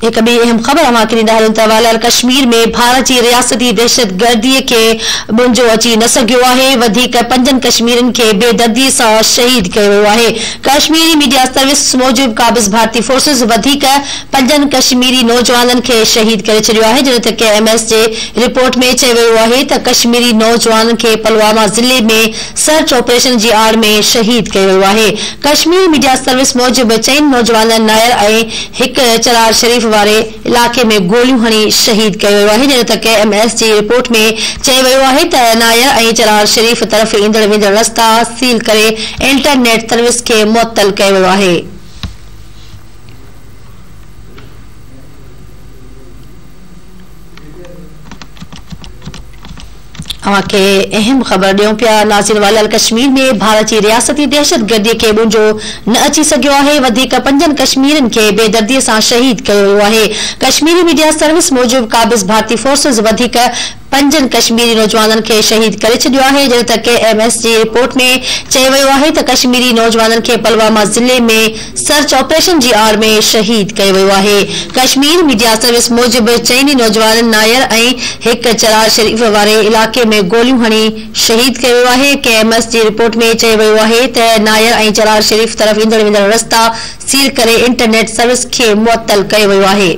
هڪ ٻي اهم خبر اوهان کي ڏيندا هلون ته والاريل ڪشمير ۾ ڀارت جي رياستي دهشتگردي کي ٻنجو اچي نه سگهيو آهي، وڌيڪ پنجن ڪشميرين کي بي دردي سان شهيد ڪيو ويو آهي. ڪشميري ميڊيا سروس موجب قابض ڀارتي فورسز وڌيڪ پنجن ڪشميري نوجوانن کي شهيد ڪري ڇڏيو آهي، جڏهن ته ڪي ايم ايس جي رپورٽ ۾ چيو ويو آهي ته ڪشميري نوجوانن کي پلواما ضلعي ۾ سرچ آپريشن جي آڙ ۾ شهيد ڪيو ويو آهي. ڪشمير ميڊيا سروس موجب چئن نوجوانن نائر ۽ هڪ چرار شريف واري علائقي ۾ گوليون هڻي شهيد ڪيو ويو آهي جڏهن ته ڪي ايم ايس جي رپورٽ ۾ چيو ويو آهي ته نائر ۽ چرار شريف طرف ايندڙ ويندڙ رستا سيل ڪري انٽرنيٽ سروس کي معطل ڪيو ويو آهي. اوهان کي اهم خبر ڏيون پيا ناظرين والاريل ڪشمير ۾ ڀارت جي رياستي دهشتگردي کي ٻنجو نه اچي سگهيو آهي وڌيڪ پنجن ڪشميرين کي بيدردي سان شهيد ڪيو ويو آهي ڪشميري ميڊيا سروس موجب قابض ڀارتي فورسز وڌيڪ پنجن ڪشميري نوجوانن کي شهيد ڪري ڇڏيو آهي جڏهن ته ڪي ايم ايس جي رپورٽ ۾ چيو ويو آهي ته ڪشميري نوجوانن کي پلواما ضلعي ۾ سرچ آپريشن جي آڙ ۾ شهيد ڪيو ويو آهي. ڪشمير ميڊيا سروس موجب چئني نوجوانن نائر ۽ هڪ چرار شريف واري علائقي ۾ گوليون هڻي شهيد ڪيو ويو آهي. ڪي ايم ايس جي رپورٽ ۾ چيو ويو آهي ته نائر ۽ چرار شريف طرف ايندڙ ويندڙ رستا سيل ڪري انٽرنيٽ سروس کي معطل ڪيو ويو آهي.